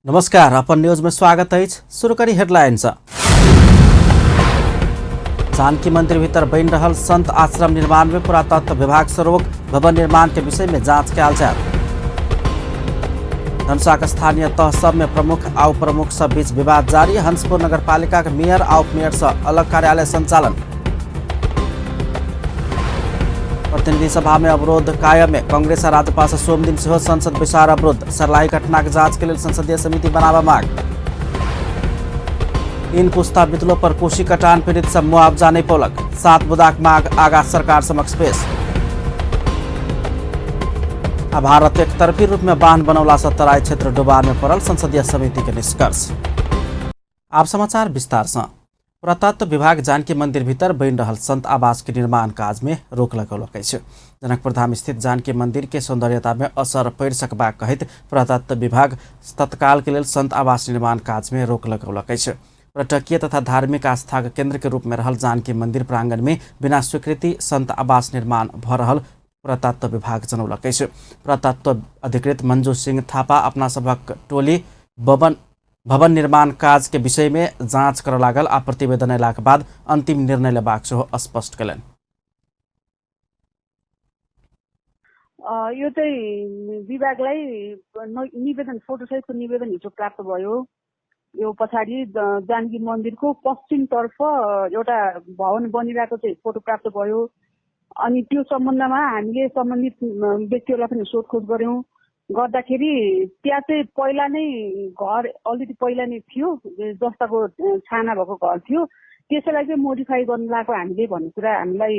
नमस्कार, अपन न्यूज में स्वागत अछि। शुरू करी हेडलाइन से। जानकी मंदिर भीतर बनि रहल संत आश्रम निर्माण में पुरातत्व विभाग से रोक, भवन निर्माण के विषय में जांच कयल जायत। धनुषाक स्थानीय तह सब में प्रमुख आ उपप्रमुख सब बीच विवाद जारी। हंसपुर नगरपालिका के मेयर आ उपमेयर से अलग कार्यालय संचालन। प्रतिनिधि सभा में अवरोध कायम है। कांग्रेस आ राजपा से सोमदिन सेहो संसद बैसार अवरुद्ध। सरलाही घटना के जांच के लेल संसदीय समिति बनाबऽ मांग। 3 पुस्ता बितलो पर कोसी कटान पीड़ित सब मुआवजा नहीं पौलक। 7 बुदाक मांग आगा सरकार समक्ष पेश। आ भारत एकतरफी रूप में बांध बनौला से तराई क्षेत्र डुबान में पड़ल, संसदीय समिति के निष्कर्ष। आब समाचार विस्तार से। पुरातत्व विभाग जानकी मंदिर भीतर बनि रहल संत आवास के निर्माण काज में रोक लगौलक अछि। जनकपुर धाम स्थित जानकी मंदिर के सौंदर्यता में असर पड़ि सकबाक कहैत पुरातत्व विभाग तत्काल के लेल संत आवास निर्माण काज में रोक लगौलक अछि। पर्यटकीय तथा धार्मिक आस्था के केंद्र के रूप में रहल जानकी मंदिर प्रांगण में बिना स्वीकृति संत आवास निर्माण भ रहल पुरातत्व विभाग जनौलक अछि। पुरातत्व अधिकृत मंजू सिंह थापा अपना सभक टोली भवन निर्माण काज के विषय में जांच करऽ लागल आ प्रतिवेदन अयलाक बाद अंतिम निर्णय लेबाक सेहो स्पष्ट कयलनि। यो चाहिँ विभागलाई निवेदन, फोटोसहितको निवेदन हिजो प्राप्त भयो। यो पछाडि जानकी मन्दिरको पश्चिमतर्फ एउटा भवन बनिरहेको चाहिँ फोटो प्राप्त भयो। अनि त्यो सम्बन्धमा हामीले सम्बन्धित व्यक्तिहरूलाई पनि सोधखोज गऱ्यौँ। गर्दाखेरि त्यहाँ चाहिँ पहिला नै घर अलरेडी पहिला नै थियो, जस्ताको छाना भएको घर थियो, त्यसैलाई चाहिँ मोडिफाई गर्नु लागेको हामीले भन्ने कुरा हामीलाई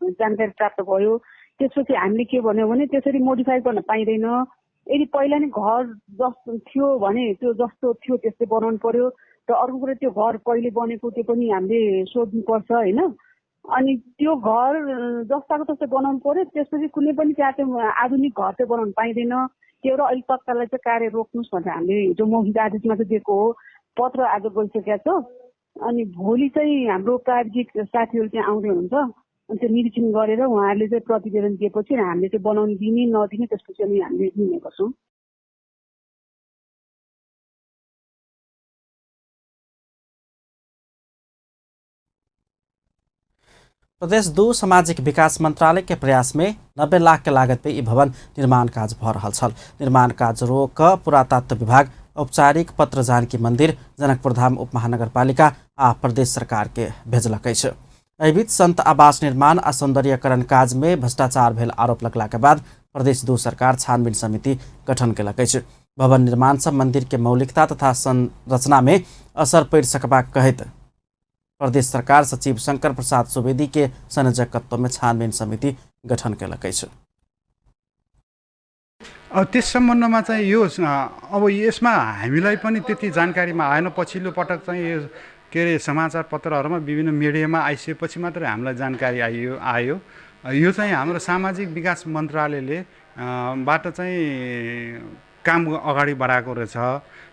जानकारी प्राप्त भयो। त्यसपछि हामीले के भन्यौँ भने त्यसरी मोडिफाई गर्न पाइँदैन, यदि पहिला नै घर जस्तो थियो भने त्यो जस्तो थियो त्यस्तै बनाउनु पर्यो। र अर्को कुरा त्यो घर कहिले बनेको त्यो पनि हामीले सोध्नुपर्छ होइन। अनि त्यो घर जस्ताको तस्तै बनाउनु पर्यो, त्यसपछि कुनै पनि त्यहाँ चाहिँ आधुनिक घर चाहिँ बनाउनु पाइँदैन। त्यो र अहिले तत्काललाई चाहिँ कार्य रोक्नुहोस् भनेर हामीले हिजो मौखिक आदेशमा चाहिँ दिएको हो। पत्र आज गइसकेको छ। अनि भोलि चाहिँ हाम्रो प्राविधिक साथीहरू त्यहाँ आउँदै हुनुहुन्छ। अनि त्यो निरीक्षण गरेर उहाँहरूले चाहिँ प्रतिवेदन दिएपछि हामीले चाहिँ बनाउनु दिने नदिने त्यसपछि अनि हामीले निर्णय गर्छौँ। प्रदेश 2 सामाजिक विकास मंत्रालय के प्रयास में 90 लाख के लागत पे ई भवन निर्माण काज भ रहल छल। निर्माण काज रोक पुरातत्व विभाग औपचारिक पत्र जानकी मंदिर जनकपुर धाम उपमहानगरपालिका आ प्रदेश सरकार के भेजलक अछि। एहि बीच संत आवास निर्माण आ सौंदर्यीकरण काज में भ्रष्टाचार भेल आरोप लगला के बाद प्रदेश 2 सरकार छानबीन समिति गठन केलक अछि। भवन निर्माण से मंदिर के मौलिकता तथा संरचना में असर पड़ि सकबाक कहैत प्रदेश सरकार सचिव शंकर प्रसाद सुवेदी के संयोजकत्व में छानबीन समिति गठन केलक अछि। अब त्यस सम्बन्धमा चाहिँ यो अब यसमा हामीलाई पनि त्यति जानकारीमा आएन। पछिल्लो पटक चाहिँ यो के अरे समाचार पत्रहरूमा विभिन्न मिडियामा आइसकेपछि मात्रै हामीलाई जानकारी आयो। यो चाहिँ हाम्रो सामाजिक विकास मन्त्रालयले बाट चाहिँ काम अगाडि बढाएको रहेछ।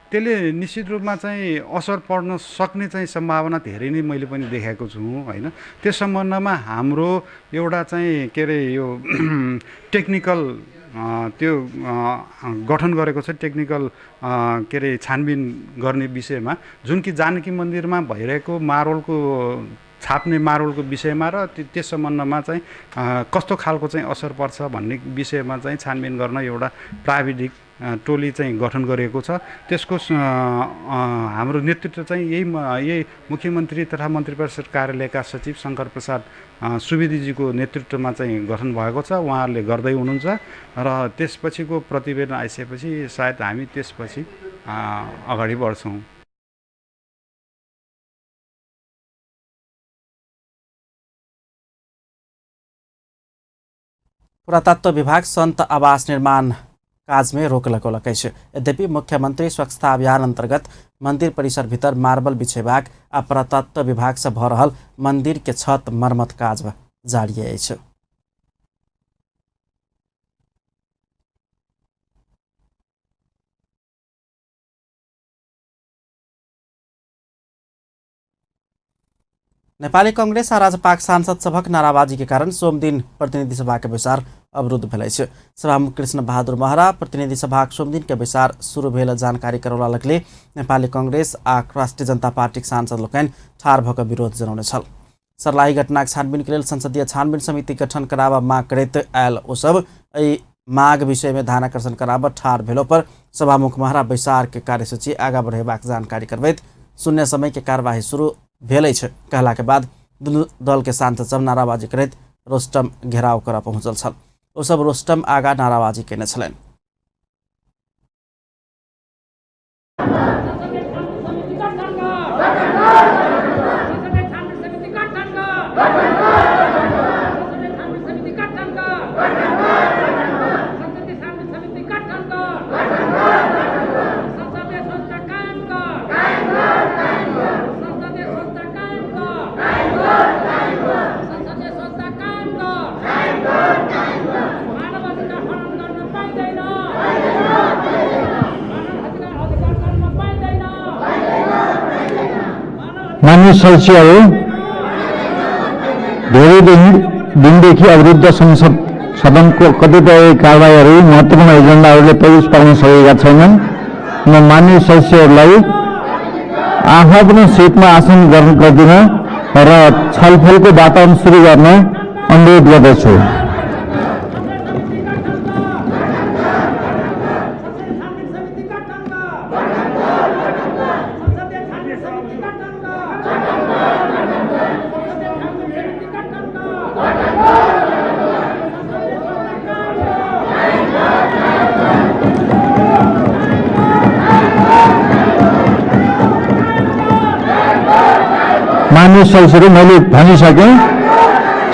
त्यसले निश्चित रूपमा चाहिँ असर पर्न सक्ने चाहिँ सम्भावना धेरै नै मैले पनि देखेको छु होइन। त्यस सम्बन्धमा हाम्रो एउटा चाहिँ के अरे यो टेक्निकल त्यो गठन गरेको छ, टेक्निकल के अरे छानबिन गर्ने विषयमा, जुन कि जानकी मन्दिरमा भइरहेको मार्बलको छाप्ने मार्बलको विषयमा र त्यस सम्बन्धमा चाहिँ कस्तो खालको चाहिँ असर पर्छ भन्ने विषयमा चाहिँ छानबिन गर्न एउटा प्राविधिक टोली चाहिँ गठन गरिएको छ। त्यसको हाम्रो नेतृत्व चाहिँ यही मुख्यमन्त्री तथा मन्त्री परिषद कार्यालयका सचिव शङ्कर प्रसाद सुवेदीजीको नेतृत्वमा चाहिँ गठन भएको छ। उहाँहरूले गर्दै हुनुहुन्छ र त्यसपछिको प्रतिवेदन आइसकेपछि सायद हामी त्यसपछि अगाडि बढ्छौँ। पुरातत्व विभाग संत आवास निर्माण काज में रोक लगौलक अछि। यद्यपि मुख्यमंत्री स्वच्छता अभियान अंतर्गत मंदिर परिसर भीतर मार्बल बिछेबाक आ पुरातत्व विभाग से भ रहल मंदिर के छत मरम्मत काज जारी अछि। नेपाली कांग्रेस आ राजपाक सांसद सभक नाराबाजी के कारण सोमदिन प्रतिनिधि सभा के बैसार अवरुद्ध भेल अछि। सभामुख कृष्ण बहादुर महरा प्रतिनिधि सभाक सोमदिन के बैसार शुरू भेल जानकारी करौला लगले नेपाली कांग्रेस आ राष्ट्रिय जनता पार्टीक सांसद लोकनि ठाढ़ भऽ कऽ विरोध जनौने छल। सर्लाही घटनाक छानबीन के लेल संसदीय छानबीन समिति गठन कराबऽ माग करैत आयल ओसब एहि माग विषय में ध्यानाकर्षण कराबऽ ठाढ़ भेलो पर सभामुख महरा बैसार के कार्यसूची आगाँ बढ़ेबाक जानकारी करबैत शून्य समय के कार्यवाही शुरू भेल अछि कहला के बाद दुनू दल के सांसद सब नाराबाजी करैत रोस्टम घेराव करऽ पहुँचल छल। ओसब रोस्टम आगाँ नाराबाजी केने छलनि। मान्य सदस्यहरू, धेरै दिनदेखि अवरुद्ध संसद सदनको कतिपय कारबाहीहरू महत्त्वपूर्ण एजेन्डाहरूले प्रवेश पाउन सकेका छैनन्। म मान्य सदस्यहरूलाई आफ्नो सिटमा आसन ग्रहण गरिदिन र छलफलको वातावरण सुरु गर्न अनुरोध गर्दछु। मान्य सदस्यहरू, मैले भनिसकेँ,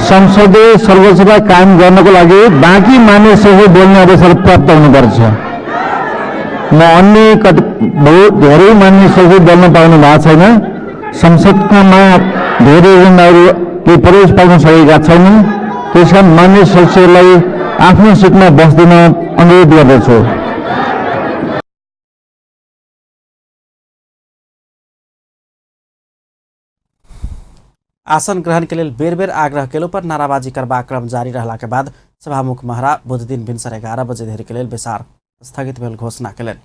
संसदीय सर्वोच्चता कायम गर्नको लागि बाँकी मान्य सदस्य बोल्ने अवसर प्राप्त हुनुपर्छ। म अन्य धेरै मान्य सदस्य बोल्न पाउनु भएको छैन। संसदमा धेरै एजेन्डाहरूले प्रवेश पाउन सकेका छैनन्। त्यसकारण मान्य सदस्यहरूलाई आफ्नो सिटमा बस्दिन अनुरोध गर्दछु। आसन ग्रहण के लेल बेर बेर आग्रह केलो पर नाराबाजी करबाक क्रम जारी रहला के बाद सभामुख महरा बुधदिन भिनसर 11 बजे धरि के लेल बैसार स्थगित भेल घोषणा केलनि।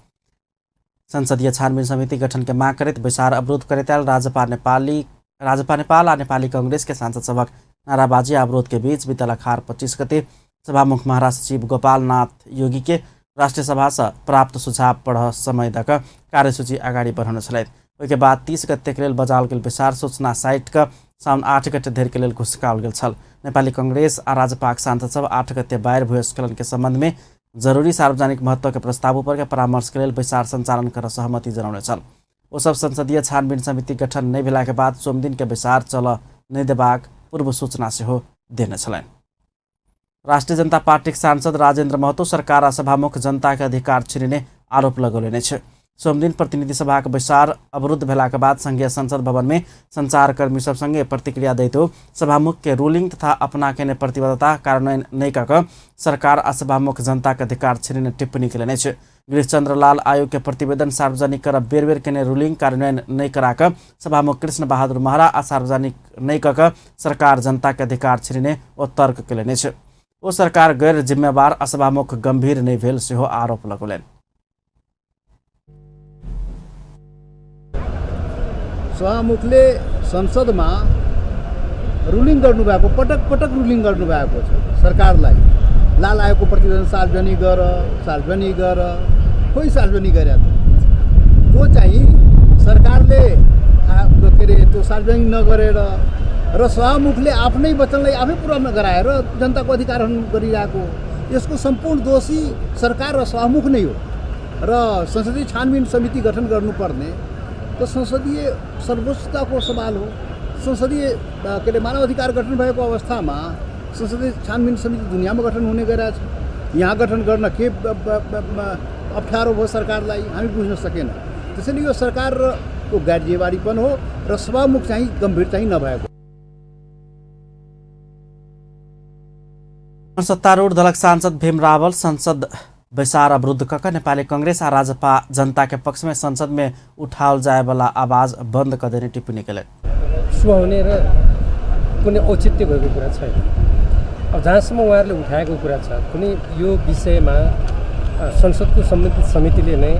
संसदीय छानबीन समिति गठन के माग करैत बैसार अवरुद्ध करैत आयल राजपा नेपाल आ नेपाली कांग्रेस के सांसद सभक नाराबाजी आ अवरोध के बीच बीतल अखार 25 गते सभामुख महरा सचिव गोपाल नाथ योगी के राष्ट्रिय सभा से प्राप्त सुझाव पढ़ समय दऽ कऽ कार्यसूची अगाडि बढ़ौने छलथि। ओहिके बाद 30 गते के लेल बजाओल गेल बैसार सूचना साइट के साउन 8 गते धरि के लेल घुसकाओल गेल छल। नेपाली कांग्रेस आ राजपाक सांसद सब 8 गते बाढ़ि भूस्खलन के संबंध में जरूरी सार्वजनिक महत्व के प्रस्ताव ऊपर के परामर्श के लेल बैसार संचालन कर सहमति जनौने छल। ओ सब संसदीय छानबीन समिति गठन नहि भेला के बाद सोमदिन के बैसार चल नहि देबाक पूर्व सूचना सेहो देने छलनि। राष्ट्रिय जनता पार्टीक सांसद राजेन्द्र महतो सरकार आ सभामुख जनता के अधिकार छिनिने आरोप लगौलनि अछि। सोमदिन प्रतिनिधि सभाक बैसार अवरुद्ध भेलाक बाद संघीय संसद भवन में संचारकर्मी सब संगे प्रतिक्रिया दैत सभामुख के रूलिंग तथा अपना केने प्रतिबद्धता कार्यान्वयन नहि कऽ कऽ सरकार आ सभामुख जनता के अधिकार छिनिने टिप्पणी केलनि अछि। गिरीशचंद्र लाल आयोग के प्रतिवेदन सार्वजनिक कर बेर बेर केने रूलिंग कार्यान्वयन नहि करा कऽ सभामुख कृष्ण बहादुर महरा आ सार्वजनिक नहि कऽ कऽ सरकार जनता के अधिकार छिनिने ओ तर्क केलनि अछि। ओ सरकार गैर जिम्मेवार आ सभामुख गंभीर नहि भेल सेहो आरोप लगौलनि। सभामुखले संसदमा रुलिङ गर्नुभएको, पटक पटक रुलिङ गर्नुभएको छ सरकारलाई। लाल आयोगको प्रतिवेदन सार्वजनिक गर, सार्वजनिक गर, खोइ सार्वजनिक गरे त त्यो चाहिँ सरकारले के अरे त्यो सार्वजनिक नगरेर र सभामुखले आफ्नै वचनलाई आफै पुरा नगराएर जनताको अधिकार हनन गरिरहेको, यसको सम्पूर्ण दोषी सरकार र सभामुख नै हो। र संसदीय छानबिन समिति गठन गर्नुपर्ने त संसदीय सर्वोच्चताको सवाल हो। संसदीय के अरे मानव अधिकार गठन भएको अवस्थामा संसदीय छानबिन समिति दुनियाँमा गठन हुने गरिरहेको छ। यहाँ गठन गर्न के अप्ठ्यारो भयो सरकारलाई, हामी बुझ्न सकेन। त्यसैले यो सरकारको गैर जिम्मेवारीपन हो र सभामुख चाहिँ गम्भीर चाहिँ नभएको। सत्तारूढ दलक सांसद भीम रावल संसद बैसार अवरुद्ध कऽ नेपाली कांग्रेस आ राजपा जनता के पक्ष में संसद में उठाओल जाय वाला आवाज बंद कऽ देने टिप्पणी केलनि। सुहाउने र कुनै औचित्य भएको कुरा छैन। अब जहाँसम्म उहाँहरूले उठाएको कुरा छ, कुनै यो विषयमा संसदको सम्बन्धित समितिले नै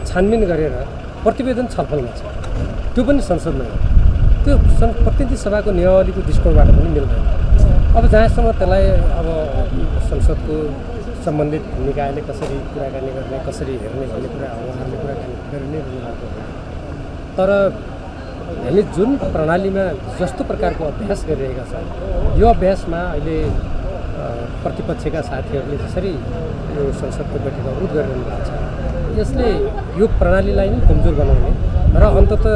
छानबिन गरेर प्रतिवेदन छलफलमा छ, त्यो पनि संसदमा हो। त्यो प्रतिनिधि सभाको नियमावलीको दृष्टिकोणबाट पनि मिल्दैन। अब जहाँसम्म त्यसलाई अब संसदको सम्बन्धित निकायले कसरी कुराकानी गर्ने, कसरी हेर्ने भन्ने कुरा उहाँहरूले कुराकानी गरेर नै रहनुभएको हो। तर हामी जुन प्रणालीमा जस्तो प्रकारको अभ्यास गरिरहेका छौँ, यो अभ्यासमा अहिले प्रतिपक्षका साथीहरूले जसरी यो संसदको बैठक अवरुद्ध गरिरहनु भएको छ, यसले यो प्रणालीलाई नै कमजोर बनाउने र अन्ततः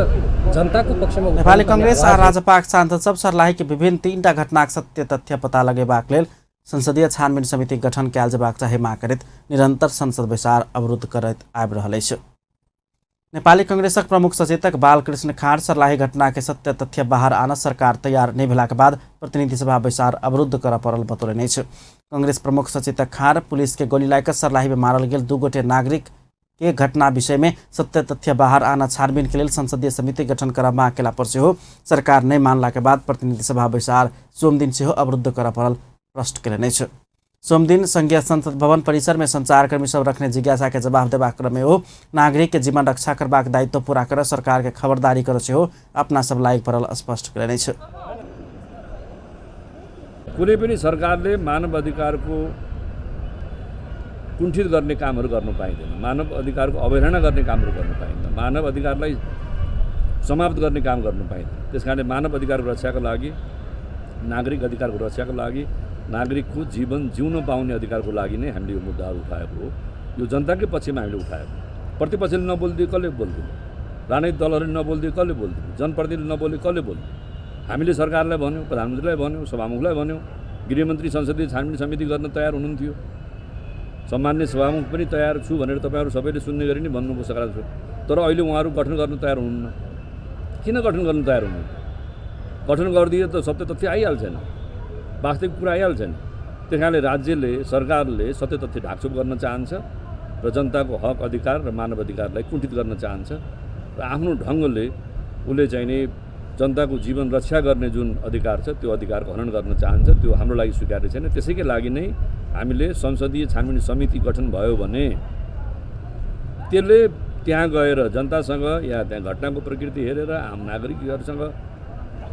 जनताको पक्षमा नेपाली कांग्रेस आ राजपाक सांसद सब सर्लाहीके विभिन्न 3टा घटनाक सत्य तथ्य पता लगेबाक लेल संसदीय छानबिन समिति गठन कयल जेबाक चाही माग करैत निरंतर संसद बैसार अवरुद्ध करैत आबि रहल अछि। नेपाली कांग्रेसक प्रमुख सचेतक बालकृष्ण खाँड सर्लाही घटना के सत्य तथ्य बाहर आन सरकार तैयार नहि भेलाक बाद प्रतिनिधि सभा बैसार अवरुद्ध करऽ पड़ल बतौलनि अछि। कांग्रेस प्रमुख सचेतक खाँड पुलिस के गोली लागि कऽ सर्लाही में मारल गेल 2 गोटे नागरिक के घटना विषय में सत्य तथ्य बाहर आना छानबीन के लेल संसदीय समिति गठन करऽ माग केला पर सेहो सरकार नहि मानला के बाद प्रतिनिधि सभा बैसार सोमदिन सेहो अवरुद्ध करऽ पड़ल प्रश्न केलनि अछि। सोमदिन संघीय संसद भवन परिसर में संचारकर्मी सब रखने जिज्ञासा के जवाब देबाक क्रम में ओ नागरिक के जीवन रक्षा करबाक दायित्व पूरा कर सरकार के खबरदारी कर सेहो अपना सब लागि पड़ल स्पष्ट केलनि अछि। कुनै पनि सरकारले मानव अधिकारको कुण्ठित गर्ने कामहरू गर्नु पाइँदैन, मानव अधिकारको अवहेलना गर्ने कामहरू गर्नु पाइँदैन, मानव अधिकारलाई समाप्त गर्ने काम गर्नु पाइँदैन। त्यस कारणले मानव अधिकारको रक्षाको लागि, नागरिक अधिकारको रक्षाको लागि, नागरिकको जीवन जिउन पाउने अधिकारको लागि नै हामीले यो मुद्दाहरू उठाएको हो। यो जनताकै पक्षमा हामीले उठाएको। प्रतिपक्षले नबोलिदियो कसले बोलिदिने, राजनीतिक दलहरूले नबोलिदियो कसले बोलिदिने, जनप्रतिनिधिले नबोल्यो कसले बोल्ने। हामीले सरकारलाई भन्यौँ, प्रधानमन्त्रीलाई भन्यौँ, सभामुखलाई भन्यौँ, गृहमन्त्री संसदीय छानबिन समिति गर्न तयार हुनुहुन्थ्यो, सम्मान्य सभामुख पनि तयार छु भनेर तपाईँहरू सबैले सुन्ने गरी नै भन्नुभयो सकारात्मक। तर अहिले उहाँहरू गठन गर्न तयार हुनुहुन्न। किन गठन गर्न तयार हुनुहुन्न? गठन गरिदिए त सत्य तथ्य आइहाल्छ नि, वास्तविक कुरा आइहाल्छ नि। त्यस कारणले राज्यले, सरकारले सत्य तथ्य ढाकछोप गर्न चाहन्छ र जनताको हक अधिकार र मानव अधिकारलाई कुण्ठित गर्न चाहन्छ र आफ्नो ढङ्गले उसले चाहिँ नि जनताको जीवन रक्षा गर्ने जुन अधिकार छ त्यो अधिकारको हनन गर्न चाहन्छ। त्यो हाम्रो लागि स्वीकार्य छैन। त्यसैकै लागि नै हामीले संसदीय छानबिन समिति गठन भयो भने त्यसले त्यहाँ गएर जनतासँग या त्यहाँ घटनाको प्रकृति हेरेर आम नागरिकहरूसँग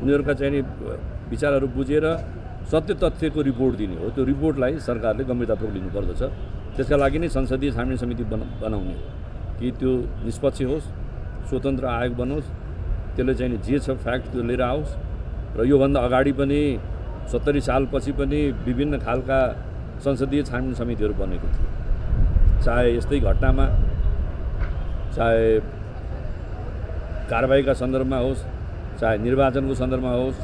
उनीहरूका चाहिँ नि विचारहरू बुझेर सत्य तथ्यको रिपोर्ट दिने हो। त्यो रिपोर्टलाई सरकारले गम्भीरतापूर्वक लिनुपर्दछ। त्यसका लागि नै संसदीय छानबिन समिति बनाउने हो कि त्यो निष्पक्ष होस्, स्वतन्त्र आयोग बनोस्, त्यसले चाहिँ जे छ फ्याक्ट त्यो लिएर आओस्। र योभन्दा अगाडि पनि 70 सालपछि पनि विभिन्न खालका संसदीय छानबिन समितिहरू बनेको थियो, चाहे यस्तै घटनामा, चाहे कारबाहीका सन्दर्भमा होस्, चाहे निर्वाचनको सन्दर्भमा होस्,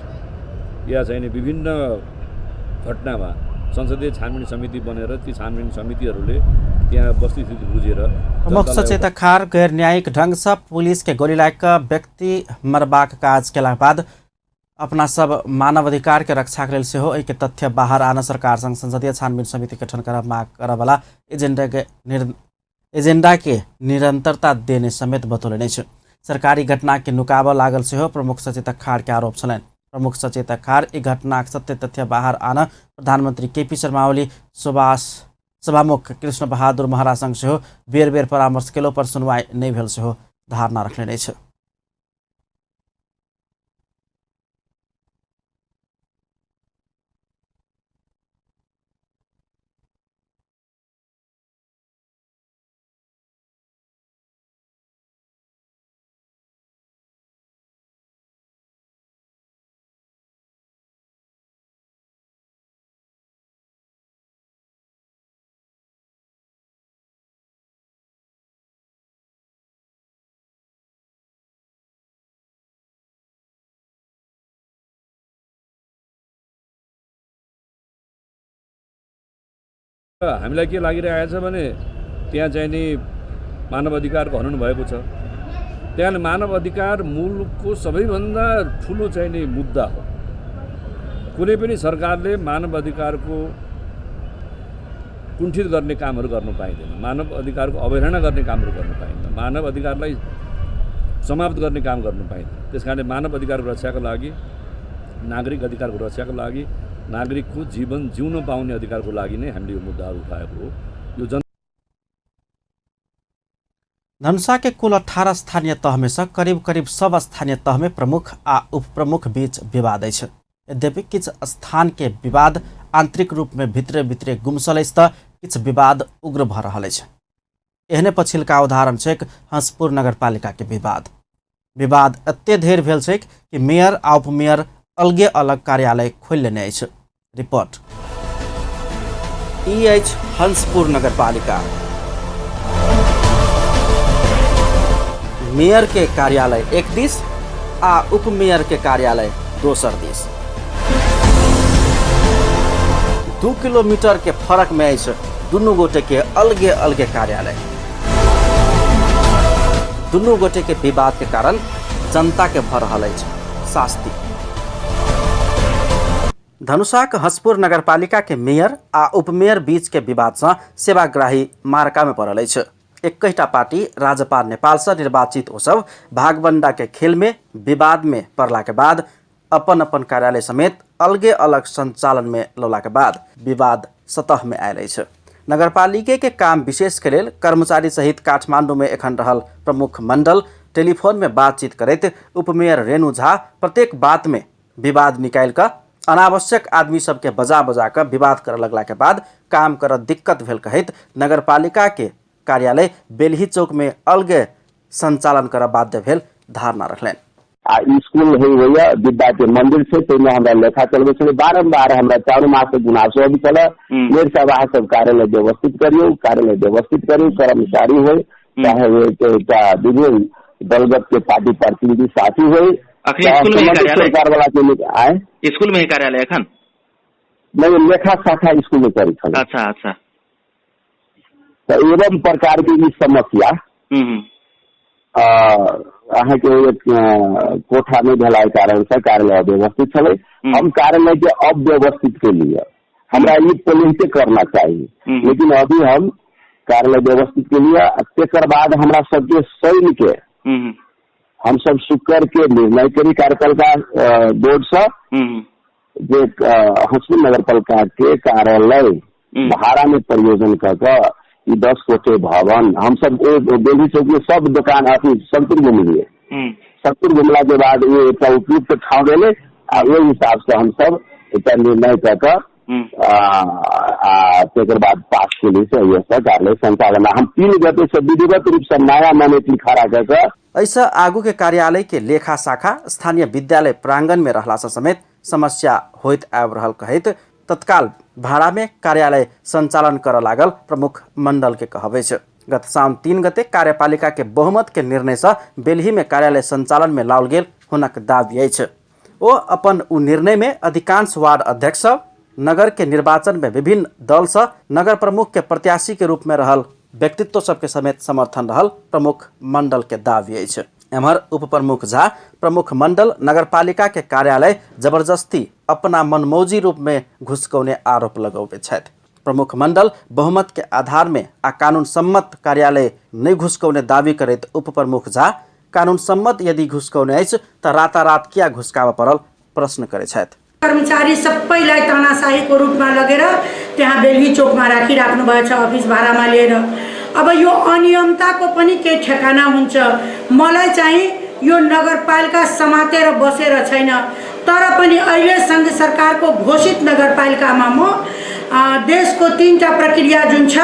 या चाहिँ नि विभिन्न घटनामा संसदीय छानबिन समिति बनेर ती छानबिन समितिहरूले त्यहाँ वस्तुस्थिति बुझेर। प्रमुख सचेतक खार गैर न्यायिक ढंग से पुलिस के गोली लागि कऽ व्यक्ति मरबाक काज केलाक बाद अपना सब मानव अधिकार के रक्षा के लेल सेहो एहिके तथ्य बाहर आन सरकार संग संसदीय छानबिन समिति गठन करब माग करऽवला एजेंडा के निरंतरता देने समेत बतौलनि अछि। सरकारी घटना के नुकाबऽ लागल सेहो प्रमुख सचेतक खार के आरोप छलनि। प्रमुख सचेतक खार ई घटनाक सत्य तथ्य बाहर आन प्रधानमन्त्री केपी शर्मा ओली, सभामुख कृष्ण बहादुर महरासँग सेहो बेर बेर परामर्श केलो पर सुनवाई नहि भेल सेहो धारणा रखलनि अछि। हामीलाई के लागिरहेको छ भने त्यहाँ चाहिँ नि मानव अधिकारको हनन भएको छ। त्यहाँ मानव अधिकार मुलुकको सबैभन्दा ठुलो चाहिँ नि मुद्दा हो। कुनै पनि सरकारले मानव अधिकारको कुण्ठित गर्ने कामहरू गर्नु पाइँदैन, मानव अधिकारको अवहेलना गर्ने कामहरू गर्नु पाइँदैन, मानव अधिकारलाई समाप्त गर्ने काम गर्नु पाइँदैन। त्यस कारणले मानव अधिकारको रक्षाको लागि, नागरिक अधिकारको रक्षाको लागि, नागरिकको जीवन जिउन पाउने अधिकारको लागि नै हामीले यो मुद्दाहरू उठाएको हो। यो जन धनुषा के कुल 18 स्थानीय तह में से करीब करीब सब स्थानीय तह में प्रमुख आ उपप्रमुख बीच विवाद अछि। यद्यपि किछु स्थान के विवाद आंतरिक रूप में भित्रे भित्रे गुमसल अछि त किछु विवाद उग्र भ रहल अछि। एहने पछिलका उदाहरण छैक हंसपुर नगरपालिका के विवाद। विवाद एते ढेर भेल छैक कि मेयर आ उपमेयर अलगे अलग कार्यालय खोलि लेने अछि। रिपोर्ट। ई अछि हंसपुर नगरपालिका। मेयर के कार्यालय एक दिस आ उपमेयर के कार्यालय दोसर दिस। 2 किलोमीटर के फरक में अछि दुनू गोटे के अलगे अलगे कार्यालय। दुनू गोटे के विवाद के कारण जनता के भ रहल अछि शास्ति। धनुषाक हंसपुर नगरपालिका के मेयर आ उपमेयर बीच के विवाद से सेवाग्राही मार्का में पड़ल अछि। 21टा पार्टी राजपा नेपाल से निर्वाचित ओ सब भागबंडा के खेल में विवाद में पड़ला के बाद अपन अपन कार्यालय समेत अलगे अलग संचालन में लौला के बाद विवाद सतह में आयल अछि। नगरपालिके के काम विशेष के लेल कर्मचारी सहित काठमांडू में एखन रहल प्रमुख मंडल टेलीफोन में बातचीत करैत उपमेयर रेणु झा प्रत्येक बात में विवाद निकालि कऽ अनावश्यक आदमी सबके बजा बजा कऽ विवाद करऽ लगला के बाद काम करऽ दिक्कत भेल कहैत नगरपालिका के कार्यालय बेलही चौक में अलगे संचालन करऽ बाध्य भेल धारणा रखलनि। आ स्कूल होइए, विद्या के मंदिर छै, ताहिमे हमरा लेखा चलबै छलै। बारम्बार हमरा चारू मास गुनासो अबै छलै, मेयर साहब अहाँ सब कार्यालय व्यवस्थित करियौ, कार्यालय व्यवस्थित करियौ। कर्मचारी होइ चाहे एकटा विभिन्न दलगत के पार्टी प्रतिनिधि साथी होइ, सरकार वाला के आए। स्कूल में ही कार्यालय एखन नहीं, लेखा शाखा स्कूल में करै छलै। अच्छा अच्छा। तऽ एवं प्रकार के ई समस्या अहाँके एक कोठा नहि भेला कारण से कार्यालय अव्यवस्थित छलै। हम कार्यालय के अव्यवस्थित के लिए हमरा ई पहले करना चाही, लेकिन अभी हम कार्यालय व्यवस्थित के लिए तेकर बाद हमरा सबके शनि के हम सब शुक्र के निर्णय करी कार्यपालिका बोर्ड से जे हंसपुर नगरपालिका के कार्यालय भाड़ा में प्रयोजन कऽ कऽ ई 10 गोटे भवन हम सब बेली चौक में सब दुकान अथी सबकुछ घुमलिए। सबकुछ घुमला के बाद ये एकटा उपयुक्त ठाव भेलै आ ओहि हिसाब से हम सब एकटा निर्णय कऽ कऽ आ तेकर बाद पास केली से कार्यालय संचालन हम 3 गते से विधिवत रूप से नया मैनेजमेंट खड़ा कऽ कऽ एहिसँ आगू के कार्यालय के लेखा शाखा स्थानीय विद्यालय प्रांगण में रहला से समेत समस्या होइत आबि रहल कहैत तत्काल भाड़ा में कार्यालय संचालन करऽ लागल प्रमुख मंडल के कहब अछि। गत साउन 3 गते कार्यपालिका के बहुमत के निर्णय से बेलही में कार्यालय संचालन में लाओल गेल हुनक दावी अछि। ओ अपन उ निर्णय में अधिकांश वार्ड अध्यक्ष सब नगर के निर्वाचन में विभिन्न दल से नगर प्रमुख के प्रत्याशी के रूप में रहल व्यक्तित्व सबके समेत समर्थन रहल प्रमुख मंडल के दावी अछि। एम्हर उप प्रमुख झा प्रमुख मंडल नगरपालिका के कार्यालय जबरदस्ती अपना मनमौजी रूप में घुसकौने आरोप लगौने छथि। प्रमुख मंडल बहुमत के आधार में आ कानून सम्मत कार्यालय नहीं घुसकौने दावी करैत उप प्रमुख झा कानून सम्मत यदि घुसकौने अछि त रातारात किया घुसकाबऽ पड़ल प्रश्न करै छथि। कर्मचारी सबैलाई तानाशाहीको रूपमा लगेर त्यहाँ बेलही चोकमा राखिराख्नु भएछ अफिस भाडामा लिएर। अब यो अनियमताको पनि केही ठेगाना हुन्छ। मलाई चाहिँ यो नगरपालिका समातेर बसेर छैन, तर पनि अहिले सङ्घ सरकारको घोषित नगरपालिकामा म देशको 3टा प्रक्रिया जुन छ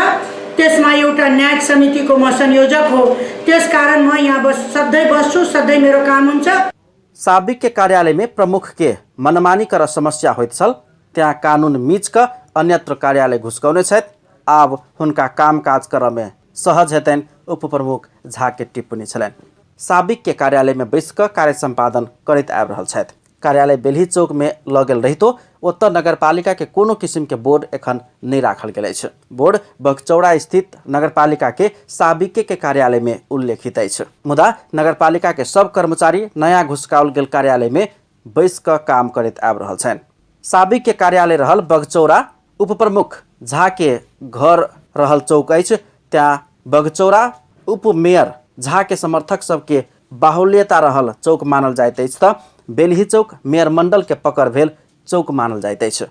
त्यसमा एउटा न्यायिक समितिको म संयोजक हो, त्यसकारण म यहाँ सधैँ बस्छु, सधैँ मेरो काम हुन्छ। साबिक के कार्यालय में प्रमुख के मनमानी कर समस्या होइत छल, त्यहाँ कानून मीच क अन्यत्र कार्यालय घुसकौने छथि। आब हुनका कामकाज करऽ में सहज हेतनि उप प्रमुख झा के टिप्पणी छलनि। साबिक के कार्यालय में बैस कऽ कार्य सम्पादन करैत आबि रहल छथि। कार्यालय बेलही चौक में लऽ गेल रहितो ओतऽ नगरपालिका के कोनो किसिम के बोर्ड एखन नहि राखल गेल अछि। बोर्ड बगचौड़ा स्थित नगरपालिका के साबिके के कार्यालय में उल्लेखित अछि, मुदा नगरपालिका के सब कर्मचारी नया घुसकाओल गेल कार्यालय में बैस कऽ काम करैत आबि रहल छनि। साबिक के कार्यालय रहल बगचौरा उपप्रमुख झा के घर रहल चौक अछि, त्यहाँ बगचौरा उपमेयर झा के समर्थक सबके बाहुल्यता रहल चौक मानल जाइत अछि त बेलही चौक मेयर मंडल के पकड़ भेल चौक मानल जाइत अछि।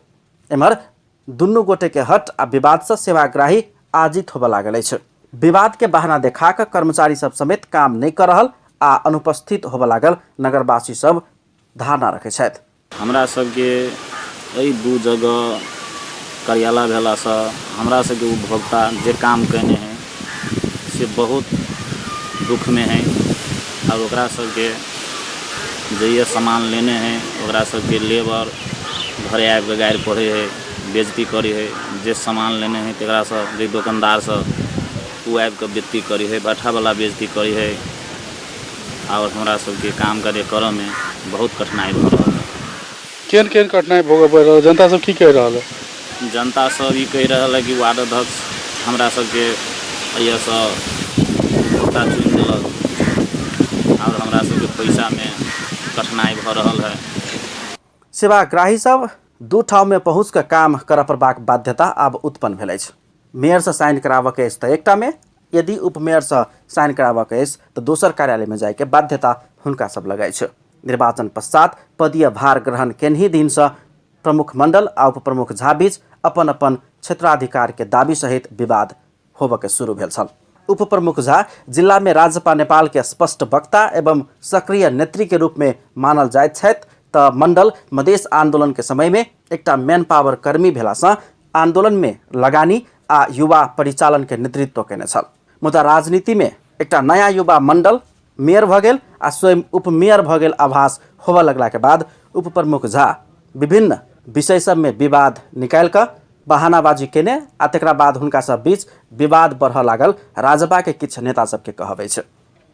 एम्हर दुनू गोटे के हट आ विवाद से सेवाग्राही आजित होबय लागल अछि। विवाद के बहाना देखा कऽ कर्मचारी सब समेत काम नहि कर रहल आ अनुपस्थित होबय लागल नगरवासी सब धारणा रखै छथि। हमरा सबके एहि दू जगह कार्यालय भेलासँ हमरा सबके उपभोक्ता जे काम कयने हइ से बहुत दुखमे हइ आओर ओकरा सबके जे सामान लेने हइ ओकरा सबके लेबर घरे आबिके गारि पढ़ै हइ, बेइज्जती करै हइ। जे सामान लेने हइ तकरासँ जे दोकानदारसँ ओ आबिके बेइज्जती करै हइ, भट्ठावला बेइज्जती करै हइ आओर हमरा सबके काम करऽमे बहुत कठिनाइ भऽ रहल है। केहन केहन कठिनाइ भोगऽ पड़ि रहल? जनता सब की कहि रहल है? जनता सब ई कहि रहल है कि वार्ड अध्यक्ष हमरा सबके एहिसँ उपभोक्ता चुनि देलक आओर हमरा सबके पैसामे कठिनाइ भऽ रहल है। सेवाग्राही सब दू ठाम में पहुँच के काम करऽ पड़बाक बाध्यता आब उत्पन्न भेल अछि। मेयर से साइन कराबऽ के अछि तऽ एकटा में, यदि उपमेयर से साइन कराबऽ के अछि तऽ दोसर कार्यालय में जाय के बाध्यता हुनका सब लग अछि। निर्वाचन पश्चात पदीय भार ग्रहण केनही दिन से प्रमुख मंडल आ उप प्रमुख झा बीच अपन अपन क्षेत्राधिकार के दावी सहित विवाद होबऽ के शुरू भेल छल। उप प्रमुख झा जिला में राजपा नेपाल के स्पष्ट वक्ता एवं सक्रिय नेत्री के रूप में मानल जाइत छथि तऽ मंडल मधेश आंदोलन के समय में एकटा मैन पावर कर्मी भेलासँ आंदोलन में लगानी आ युवा परिचालन के नेतृत्व केने छल। मुदा राजनीति में एकटा नया युवा मंडल मेयर भऽ गेल आ स्वयं उपमेयर भऽ गेल आभास होबऽ लगला के बाद उप प्रमुख झा विभिन्न विषय सब में विवाद निकालि कऽ बहानाबाजी केने आ तकरा बाद हुनका सब बीच विवाद बढ़ऽ लागल राजपा के किछु नेता सबके कहब अछि।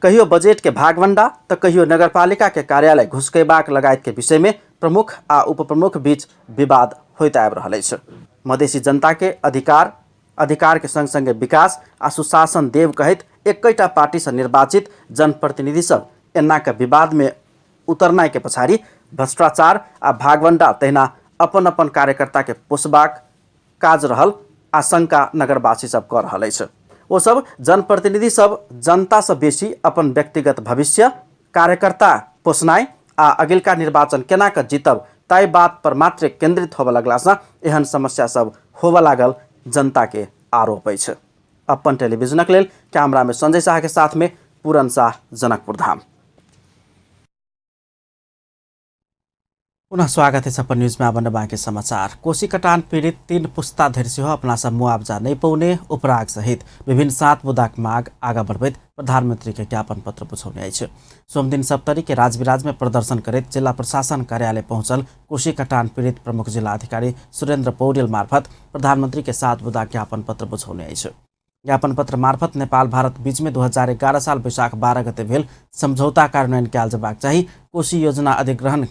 कहियो बजट के भागवंडा तऽ कहियो नगरपालिका के कार्यालय घुसकेबाक लगायत के विषय में प्रमुख आ उप प्रमुख बीच विवाद होइत आबि रहल अछि। मधेसी जनता के अधिकार, अधिकार के संग संगे विकास आ सुशासन देव कहैत एकैटा पार्टी से निर्वाचित जनप्रतिनिधि सब एना के विवाद में उतरनाइ के पछाड़ी भ्रष्टाचार आ भागवंडा तहिना अपन अपन कार्यकर्ता के पोसबाक काज रहल आशंका नगरवासी सब कऽ रहल अछि। ओ सब जनप्रतिनिधि सब जनता से बेसी अपन व्यक्तिगत भविष्य, कार्यकर्ता पोसनाइ आ अगिलका निर्वाचन केना कऽ जीतब ताहि बात पर मात्र केंद्रित होबऽ लगलासँ एहन समस्या सब होबऽ लागल जनता के आरोप अछि। अपन टेलीविजनक लेल कैमरा में संजय शाह के साथ में पूरन शाह, जनकपुर धाम। पुनः स्वागत है अपन न्यूज में। आब बाँकी समाचार। कोसी कटान पीड़ित 3 पुस्ता धरि सेहो अपना सब मुआवजा नहि पौने उपराग सहित विभिन्न 7 मुद्दाक माग आगा बढ़बैत प्रधानमंत्री के ज्ञापन पत्र बुझौने अछि। सोमदिन सप्तरी के राजविराज में प्रदर्शन करैत जिला प्रशासन कार्यालय पहुंचल कोसी कटान पीड़ित प्रमुख जिला अधिकारी सुरेंद्र पौडेल मार्फत प्रधानमंत्री के 7 मुद्दा ज्ञापन पत्र बुझौने अछि। ज्ञापन पत्र मार्फत नेपाल भारत बीच में 2011 साल वैशाख 12 गते भेल समझौता कार्यान्वयन कयल जेबाक चाही। कोसी योजना अधिग्रहण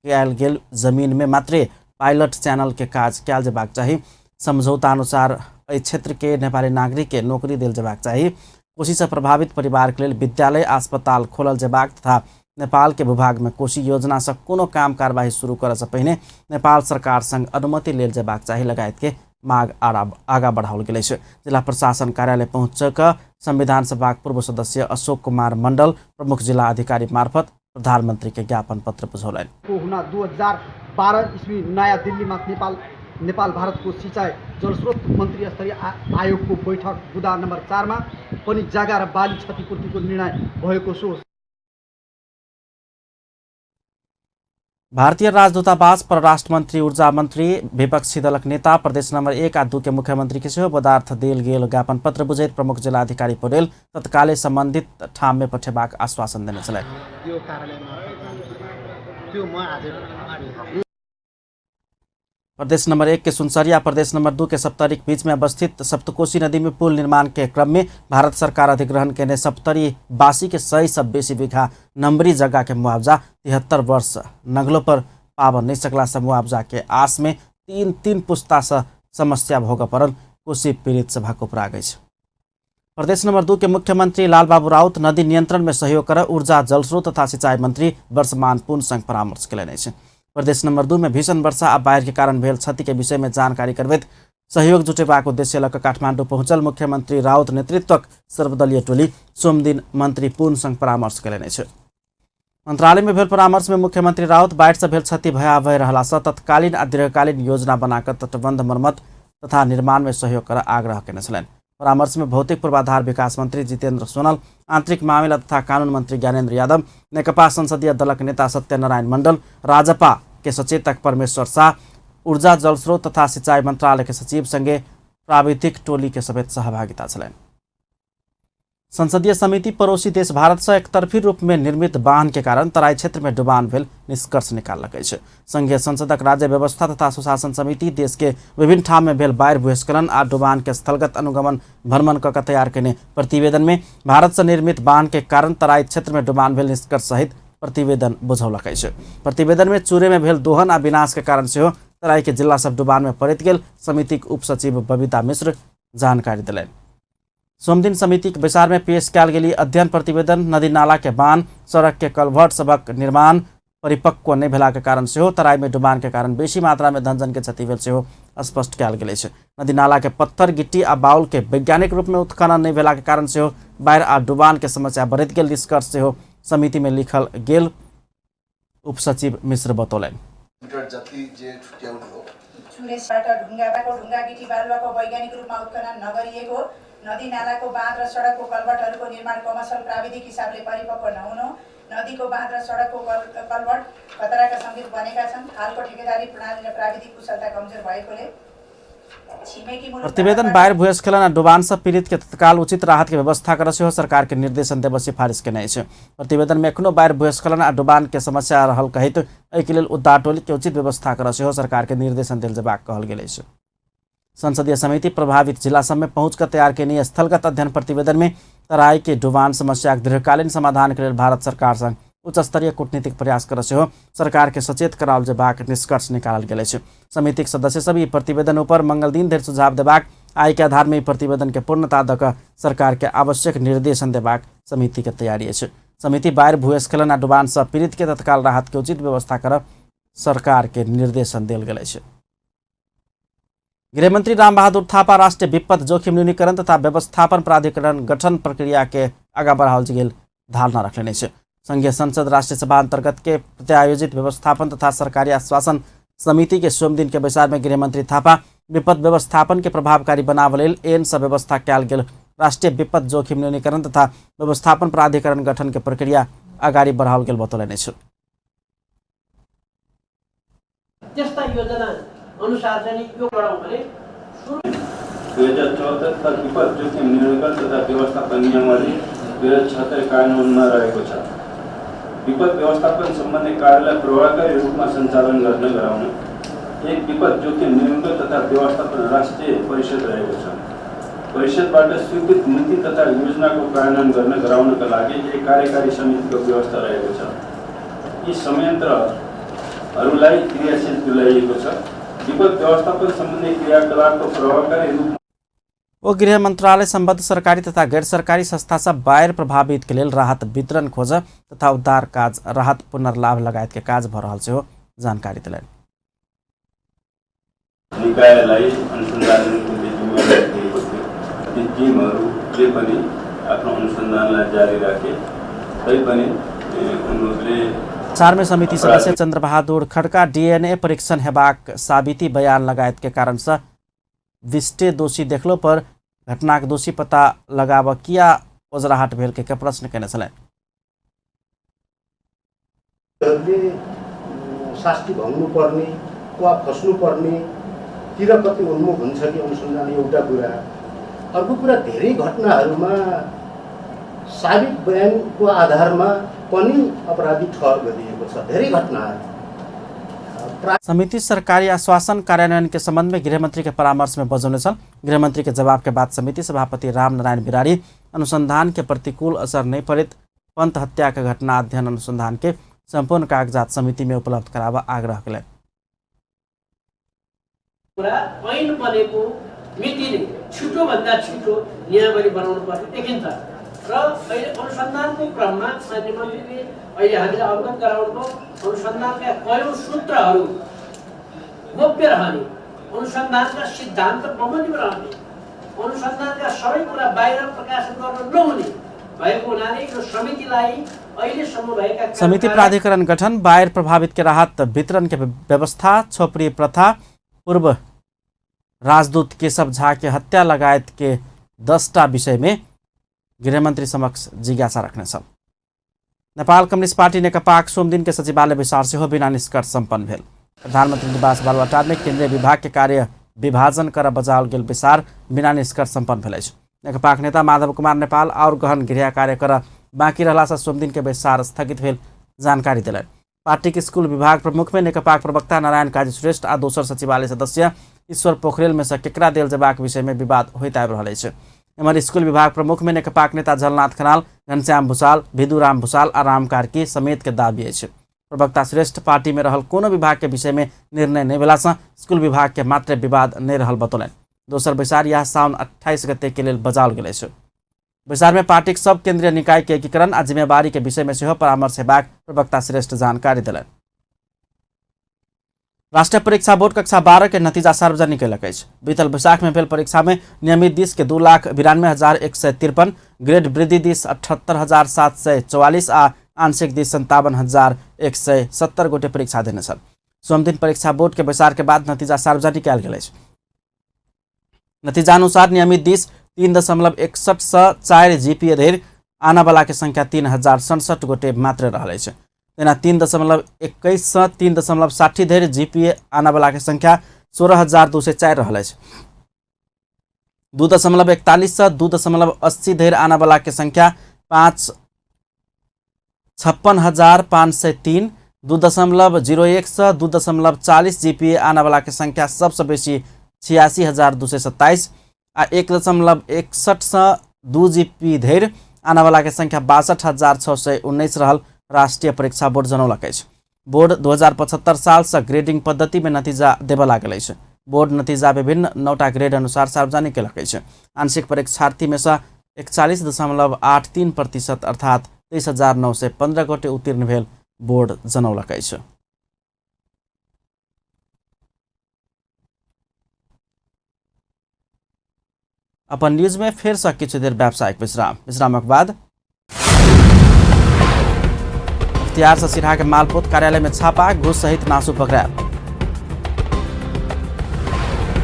कयल गेल जमीन में मात्रे पायलट चैनल के काज कयल जेबाक चाही। समझौता अनुसार एहि क्षेत्र के नेपाली नागरिक के नौकरी देल जेबाक चाही। कोसी से प्रभावित परिवार के लेल विद्यालय अस्पताल खोलल जेबाक तथा नेपाल के भूभाग में कोसी योजना से कोनो काम कार्यवाही शुरू करऽ से पहिने नेपाल सरकार संग अनुमति लेल जेबाक चाही लगायत के माग आगा बढ़ाओल गेल अछि। जिला प्रशासन कार्यालय पहुँच कऽ संविधान सभाक पूर्व सदस्य अशोक कुमार मंडल प्रमुख जिला अधिकारी मार्फत प्रधानमंत्री के ज्ञापन पत्र बुझौलनि। को हुना 2012 ईस्वी नयाँ दिल्लीमा नेपाल भारतको सिँचाइ जलस्रोत मन्त्री स्तरीय आयोगको बैठक बुदा नम्बर 4 मा पनि जग्गा र बाली क्षतिपूर्तिको निर्णय भएको सो। भारतीय राजदूतावास, परराष्ट्र मंत्री, ऊर्जा मंत्री, विपक्षी दलक नेता, प्रदेश नंबर 1 आ 2 के मुख्यमंत्री के सेहो पदार्थ देल गेल ज्ञापन पत्र बुझैत प्रमुख जिलाधिकारी पौडेल तत्काले संबंधित ठाम में पठेबाक आश्वासन देने छलनि। प्रदेश नंबर 1 के सुनसरी आ प्रदेश नंबर 2 के सप्तरीक बीच में अवस्थित सप्तकोशी नदी में पुल निर्माण के क्रम में भारत सरकार अधिग्रहण केने सप्तरी बासी के 100 से बेसी बीघा नंबरी जगह के मुआवजा 73 वर्ष नगलो पर पाबऽ नहीं सकला से मुआवजा के आस में 3-3 पुस्ता से समस्या भोगऽ पड़ल कोसी पीड़ित सभक उपराग अछि। प्रदेश नंबर 2 के मुख्यमंत्री लालबाबू राउत नदी नियंत्रण में सहयोग कर ऊर्जा जलस्रोत तथा सिंचाई मंत्री वर्षमान पुन संग परामर्श केलनि अछि। प्रदेश नंबर 2 में भीषण वर्षा आ बाढ़ि के कारण भेल क्षति के विषय में जानकारी करबैत सहयोग जुटेबाक उद्देश्य लऽ कऽ काठमांडू पहुंचल मुख्यमंत्री राउत नेतृत्वक सर्वदलीय टोली सोमदिन मंत्री पुन संग परामर्श केलनि अछि। मंत्रालय में भेल परामर्श में मुख्यमंत्री राउत बाढ़ि से भेल क्षति भयावह रहला से तत्कालीन आ दीर्घकालीन योजना बनाकर तटबंध मरम्मत तथा निर्माण में सहयोग कर आग्रह केने छलनि। परामर्श में भौतिक पूर्वाधार विकास मंत्री जितेंद्र सोनल, आंतरिक मामिला तथा कानून मंत्री ज्ञानेन्द्र यादव, नेकपा संसदीय दलक नेता सत्यनारायण मंडल, राजपा के सचेतक परमेश्वर शाह, ऊर्जा जलस्रोत तथा सिंचाई मंत्रालय के सचिव संगे प्राविधिक टोली के समेत सहभागिता छलनि। संसदीय समिति पड़ोसी देश भारत से एकतरफी रूप में निर्मित बांध के कारण तराई क्षेत्र में डुबान भेल निष्कर्ष निकाललक अछि। संघीय संसदक राज्य व्यवस्था तथा सुशासन समिति देश के विभिन्न ठाम में भेल बाढ़ि, भूस्खलन आ डुबान के स्थलगत अनुगमन भ्रमण क तैयार केने प्रतिवेदन में भारत से निर्मित बांध के कारण तराई क्षेत्र में डुबान भेल निष्कर्ष सहित प्रतिवेदन बुझौलक अछि। प्रतिवेदन में चूरे में भेल दोहन आ विनाश के कारण सेहो तराई के जिला सब डुबान में पड़ैत गेल समितिक उपसचिव बबीता मिश्र जानकारी देलनि। सोमदिन समितिक बैसार में पेश कयल गेल अध्ययन प्रतिवेदन नदी नाला के बांध, सड़क के कलवर्ट सबक निर्माण परिपक्व नहि भेला के कारण सेहो तराई में डुबान के कारण बेसी मात्रा में धनजन के क्षति भेल सेहो स्पष्ट कयल गेल अछि। नदी नाला के पत्थर, गिट्टी आ बाउल के वैज्ञानिक रूप में उत्खनन नहि भेला के कारण सेहो बाढ़ि आ डुबान के समस्या बढ़ैत गेल निष्कर्ष सेहो समिति में लिखल गेल उपसचिव मिश्र बतौलनि। वैज्ञानिक रूपमा उत्खनन नगरिएको, नदी नालाको बाँध र सडकको कलभर्टहरूको निर्माण कमसल प्राविधिक हिसाबले परिपक्व नहुनु, नदीको बाँध र सडकको कलभर्ट खतराका सङ्केत बनेका छन्, हालको ठेकेदारी प्रणाली र प्राविधिक कुशलता कमजोर भएकोले छिमेकी मुलुक। प्रतिवेदन बाढ़ि, भूस्खलन आ डुबान से पीड़ित के तत्काल उचित राहत के व्यवस्था कर सेहो सरकार के निर्देशन देबय सिफारिश केने अछि। प्रतिवेदन में एखनो बाढ़ि, भूस्खलन आ डुबान के समस्या रहल कहैत एहि के लेल उद्धार टोली के उचित व्यवस्था कर सेहो सरकार के निर्देशन देल जेबाक कहल गेल अछि। संसदीय समिति प्रभावित जिला सब में पहुंच कर तैयार केने स्थलगत अध्ययन प्रतिवेदन में तराई के डुबान समस्या दीर्घकालीन समाधान के लेल भारत सरकार संग उच्च स्तरीय कूटनीतिक प्रयास कर सेहो सरकार के सचेत कराओल जेबाक निष्कर्ष निकालल गेल अछि। समितिक सदस्य सब ई प्रतिवेदन ऊपर मंगल दिन धरि सुझाव देबाक, आय के आधार में ई प्रतिवेदन के पूर्णता दऽ कऽ सरकार के आवश्यक निर्देशन देबाक समिति के तैयारी अछि। समिति बाढ़ि, भूस्खलन आ डुबान से पीड़ित के तत्काल राहत के उचित व्यवस्था कर सरकार के निर्देशन देल गेल अछि। गृहमंत्री रामबहादुर थापा राष्ट्रीय विपद जोखिम न्यूनीकरण तथा व्यवस्थापन प्राधिकरण गठन प्रक्रिया के आगा बढ़ाओल गेल धारणा रखलनि अछि। संघीय संसद राष्ट्रीय सभा अंतर्गत के प्रत्यायोजित व्यवस्थापन तथा सरकारी आश्वासन समिति के सोमदिन के बैसार में गृहमंत्री थापा विपद व्यवस्थापन के प्रभावकारी बनाबय लेल एन सब व्यवस्था कयल गेल राष्ट्रीय विपद जोखिम न्यूनीकरण तथा व्यवस्थापन प्राधिकरण गठन के प्रक्रिया अगाडि बढ़ाओल गेल बतौलनि अछि। त्यस्ता योजना अनुसार चाहिँ यो बढाउँ भने 2074 विपद जोखिम न्यूनीकरण तथा व्यवस्थापन नियमावली 2076 कानुनमा रहेको छ। विपद व्यवस्थापन सम्बन्धी कार्यलाई प्रभावकारी रूपमा सञ्चालन गर्न गराउन एक विपद जोखिम न्यूनीकरण तथा व्यवस्थापन राष्ट्रिय परिषद रहेको छ। परिषदबाट स्वीकृत नीति तथा योजनाको कार्यान्वयन गर्न गराउनका लागि एक कार्यकारी समितिको व्यवस्था रहेको छ। यी संयन्त्रहरूलाई क्रियाशील तुल्याइएको छ। विपद व्यवस्थापन सम्बन्धी क्रियाकलापको प्रभावकारी रूप ओ गृह मंत्रालय सम्बद्ध सरकारी तथा गैर सरकारी संस्था सब बाढ़ि प्रभावित के लेल राहत वितरण खोज तथा उद्धार काज, राहत पुनर्लाभ लगायत के काज भ रहल सेहो जानकारी देलनि। निकायलाई अनुसन्धानको जिम्मेवारी दिएको थियो। ती टिमहरूले पनि आफ्नो अनुसन्धानलाई जारी राखे, तैपनि उनीहरूले चारमे समिति सदस्य चंद्रबहादुर खड़का डीएनए परीक्षण हेबाक साबिती बयान लगायत के कारण से विष्टे दोषी देखलो पर घटनाक दोषी पता लगाब किया ओजराहट भेल के प्रश्न केने छलनि। शास्ति भोग्नुपर्ने वा फस्नुपर्ने तिर कति उन्मुख हुन्छ कि अनुसन्धान एउटा कुरा। अर्को कुरा धेरै घटनाहरूमा साबित बयानको आधारमा पनि अपराधी ठहर गरिएको छ धेरै घटनाहरू। समिति सरकारी आश्वासन कार्यान्वयन के संबंध में गृहमंत्री के परामर्श में बजौने छल। गृहमंत्री के जवाब के बाद समिति सभापति रामनारायण बिरारी अनुसंधान के प्रतिकूल असर नहीं पड़ित पंत हत्या के घटना अध्ययन अनुसंधान के संपूर्ण कागजात समिति में उपलब्ध करावा आग्रह कयलनि। कुरा ऐन बनेको मितिले छिटोभन्दा छिटो नियमावली बनाउनु पर्ने देखिन्छ र अहिले अनुसन्धानको क्रममा माननीय मन्त्रीले अहिले हामीलाई अवगत गराउनुभयो। अनुसन्धानका कयौँ सूत्रहरू गोप्य रहने, अनुसन्धानका सिद्धान्त बमोजिम रहने, अनुसन्धानका सबै कुरा बाहिर प्रकाशन गर्न नहुने भएको हुनाले यो समितिलाई अहिलेसम्म भएका समिति प्राधिकरण गठन, बाढ़ प्रभावित के राहत वितरण के व्यवस्था, छोपरी प्रथा, पूर्व राजदूत केशव झा के हत्या लगायत के 10टा विषय में गृहमंत्री समक्ष जिज्ञासा रखने छल। नेपाल कम्युनिस्ट पार्टी नेकपाक सोमदिन के सचिवालय बैसार सेहो बिना निष्कर्ष सम्पन्न भेल। प्रधानमंत्री निवास बालुवाटार में केंद्रीय विभाग के कार्य विभाजन कर बजाओल गेल बैसार बिना निष्कर्ष सम्पन्न भेल अछि। नेकपाक नेता माधव कुमार नेपाल और गहन गृह कार्य कर बाँकी रहला से सोमदिन के बैसार स्थगित भेल जानकारी देलनि। पार्टी के स्कूल विभाग प्रमुख में नेकपाक प्रवक्ता नारायण काजी श्रेष्ठ आ दोसर सचिवालय सदस्य ईश्वर पोखरेल में से केकरा देल जेबाक विषय में विवाद होइत आबि रहल अछि। एम्हर स्कूल विभाग प्रमुख में नेकपाक नेता झलनाथ खनाल, घनश्याम भूषाल, भिदुराम भूषाल आ राम कार्की समेत के दावी अछि। प्रवक्ता श्रेष्ठ पार्टी में रहल कोनो विभाग के विषय में निर्णय नहि भेला से स्कूल विभाग के मात्र विवाद नहि रहल बतौलनि। दोसर बैसार यह साउन 28 गते के लेल बजाओल गेल अछि। बैसार में पार्टीक सब केंद्रीय निकाय के एकीकरण आ जिम्मेवारी के विषय में सेहो परामर्श हेबाक प्रवक्ता श्रेष्ठ जानकारी देलनि। राष्ट्रीय परीक्षा बोर्ड कक्षा 12 के नतीजा सार्वजनिक कयलक अछि। बीतल बैसाख में भेल परीक्षा में नियमित दिस के 2,92,153, ग्रेड वृद्धि दिस 78,744 आ आंशिक दिस 57,170 गोटे परीक्षा देने छल। सोमदिन परीक्षा बोर्ड के बैसार के बाद नतीजा सार्वजनिक कयल गेल अछि। नतीजा अनुसार नियमित दिस 3.61 से 4 जीपीए धरि आनावला के संख्या 3,067 गोटे मात्र रहल अछि। तेना 3.21 से 3.60 धरि जीपीए आनावला के संख्या 16,204 रहल अछि। 2.41 से 2.80 धरि आनावला के संख्या 56,503, 2.01 से 2.40 जीपीए आनावला के संख्या सबसे बेसी 86,227 आ 1.61 से 2 जीपी धरि आनावला के संख्या 62,619 रहल राष्ट्रीय परीक्षा बोर्ड जनौलक अछि। बोर्ड 2075 साल से ग्रेडिंग पद्धति में नतीजा देबय लागल अछि। बोर्ड नतीजा विभिन्न 9टा ग्रेड अनुसार सार्वजनिक कयलक अछि। आंशिक परीक्षार्थी में से 41.83% अर्थात 23,915 गोटे उत्तीर्ण भेल बोर्ड जनौलक अछि। अपन न्यूज में फेर से किछु देर व्यावसायिक विश्राम, विश्रामक बाद अख्तियार से सिरहा के मालपोत कार्यालय में छापा, घूस सहित नासु पकड़ायल।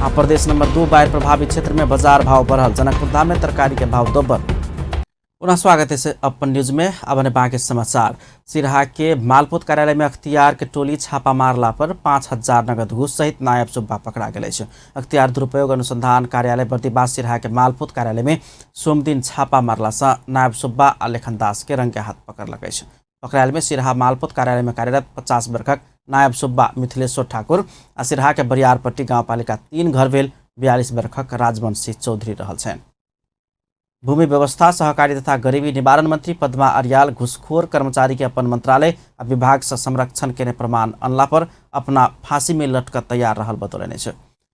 आ प्रदेश नंबर 2 बाढ़ि प्रभावित क्षेत्र में बाजार भाव बढ़ल, जनकपुर धाम में तरकारी के भाव दोब्बर। पुनः स्वागत है अपन न्यूज में। अब बाकी समाचार। सिरहा के मालपोत कार्यालय में अख्तियार के टोली छापा मारला पर 5,000 नगद घूस सहित नायब सुब्बा पकड़ा गेल अछि। अख्तियार दुरुपयोग अनुसंधान कार्यालय बर्दिवास सिरहा के मालपोत कार्यालय में सोमदिन छापा मारला से नायब सुब्बा आ लेखन दास के रंगे हाथ पकड़लक अछि। पकड़ायल में सिरहा मालपोत कार्यालय में कार्यरत 50 वर्षक नायब सुब्बा मिथिलेश्वर ठाकुर आ सिरहा के बरियारपट्टी गाँवपालिका 3 घर भेल 42 वर्षक राजवंशी चौधरी रहल छनि। भूमि व्यवस्था सहकारी तथा गरीबी निवारण मंत्री पद्मा अर्याल घूसखोर कर्मचारी के अपन मंत्रालय आ विभाग से संरक्षण केने प्रमाण अनला पर अपना फांसी में लटक तैयार रहल बतौलनि अछि।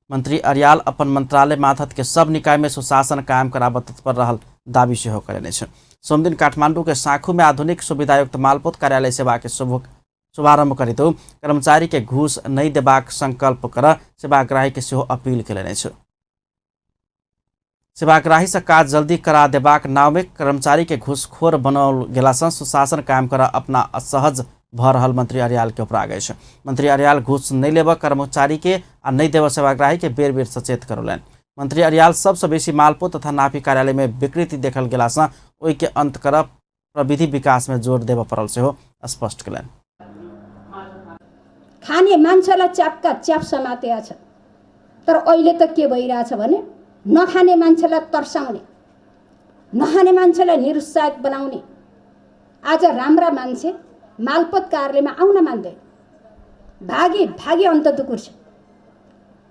मंत्री अर्याल अपन मंत्रालय माथत के सब निकाय में सुशासन कायम कराबत तत्पर रहल दावी सेहो कयलनि अछि। सोमदिन काठमांडू के साखू में आधुनिक सुविधायुक्त मालपोत कार्यालय सेवा के शुभारंभ करितो कर्मचारी के घूस नहि देबाक संकल्प कर सेवाग्राही के सेहो अपील कयलनि अछि। सेवाग्राही से काज जल्दी करा देबाक नाव में कर्मचारी के घूसखोर बनाओल गेला से सुशासन कायम कर अपना असहज भ रहल मंत्री अर्याल के उपराग अछि। मंत्री अर्याल घूस नहि लेबऽ कर्मचारी के आ नहि देबऽ सेवाग्राही के बेर बेर सचेत करौलनि। मंत्री अर्याल सबसे बेसी मालपोत तथा नापी कार्यालय में विकृति देखल गेला से ओहि के अंत कर प्रविधि विकास में जोर देबऽ पड़ल सेहो स्पष्ट कयलनि। खाने मान्छेलाई च्यापका च्याप समातेको छ, तर अहिले त के भइरहेछ भने नखाने मान्छेलाई तर्साउने, नखाने मान्छेलाई निरुत्साहित बनाउने। आज राम्रा मान्छे मालपोत कार्यालयमा आउन मान्दैन, भागी भागी अन्त दुकुर्छ।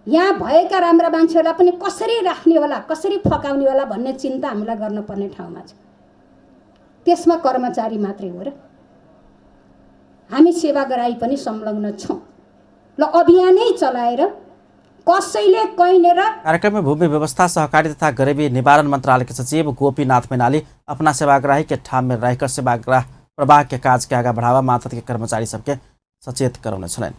यहाँ भएका राम्रा मान्छेहरूलाई पनि कसरी राख्ने होला, कसरी फकाउने होला भन्ने चिन्ता हामीलाई गर्नुपर्ने ठाउँमा छ। त्यसमा कर्मचारी मात्रै हो र? हामी सेवाग्राही पनि संलग्न छौँ। ल अभियानै चलाएर कसैले कहीँनिर। कार्यक्रम में भूमि व्यवस्था सहकारी तथा गरीबी निवारण मंत्रालय के सचिव गोपीनाथ मैनाली अपना सेवाग्राही के ठाम में रहकर सेवाग्राह प्रवाह के काज के आगा बढ़ावा माथत के कर्मचारी सबके सचेत करौने छलनि।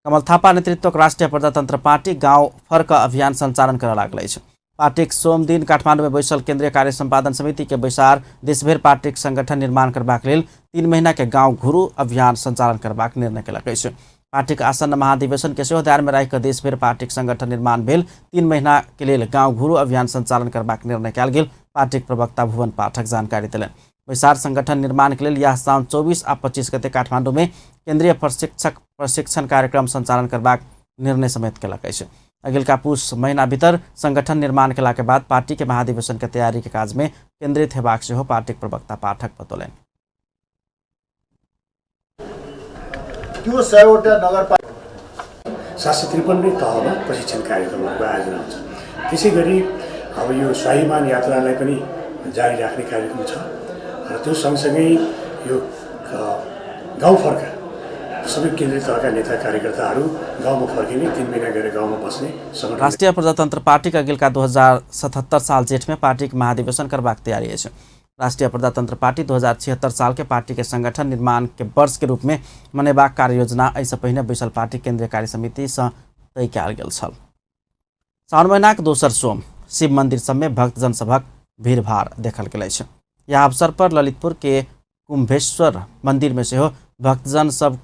कमल थापा नेतृत्वक राष्ट्रिय प्रजातंत्र पार्टी गांव फर्क अभियान संचालन करऽ लागल अछि। पार्टीक सोमदिन काठमाडौँ में बैसल केंद्रीय कार्य सम्पादन समिति के बैसार देशभरि पार्टीक संगठन निर्माण करबाक लेल 3 महीना के गांव घुरू अभियान संचालन करबाक निर्णय केलक अछि। पार्टीक आसन्न महाधिवेशन के सेहो ध्यान में राखि कऽ देशभरि पार्टीक संगठन निर्माण भेल 3 महीना के लेल गांव घुरू अभियान संचालन करबाक निर्णय कयल गेल पार्टीक प्रवक्ता भुवन पाठक जानकारी देलनि। बैसार संगठन निर्माण के लेल यह साउन 24 आ 25 गते काठमाडौँ में केंद्रीय प्रशिक्षक प्रशिक्षण कार्यक्रम संचालन करबाक निर्णय समेत केलक अछि। अगिलका पुस महीना भीतर संगठन निर्माण केला के बाद पार्टी के महाधिवेशन के तैयारी के काज में केंद्रित हेबाक सेहो पार्टीक प्रवक्ता पाठक बतौलनि। त्यो 100 वटा नगरपालिका 753 तहमा प्रशिक्षण कार्यक्रमहरूको आयोजना हुन्छ। त्यसै गरी अब यो स्वाभिमान यात्रालाई पनि जारी राख्ने कार्यक्रम छ र त्यो सँगसँगै यो गाउँ फर्का सबै केन्द्रीय तहका नेता कार्यकर्ताहरू गाउँमा फर्किने, 3 महिना गएर गाउँमा बस्ने संगठन। राष्ट्रिय प्रजातन्त्र पार्टीक अगिलका 2077 साल जेठ में पार्टीक महाधिवेशन करबाक तैयारी अछि। राष्ट्रिय प्रजातन्त्र पार्टी 2076 साल के पार्टी के संगठन निर्माण के वर्ष के रूप में मनेबाक कार्ययोजना एहिसँ पहिने बैसल पार्टी केंद्रीय कार्य समिति सँ तय कयल गेल छल। साउन महीनाक दोसर सोम शिव मंदिर सब में भक्तजन सभक भीड़भाड़ देखल गेल अछि। यह अवसर पर ललितपुर के कुंभेश्वर मंदिर में सेहो भक्तजन सब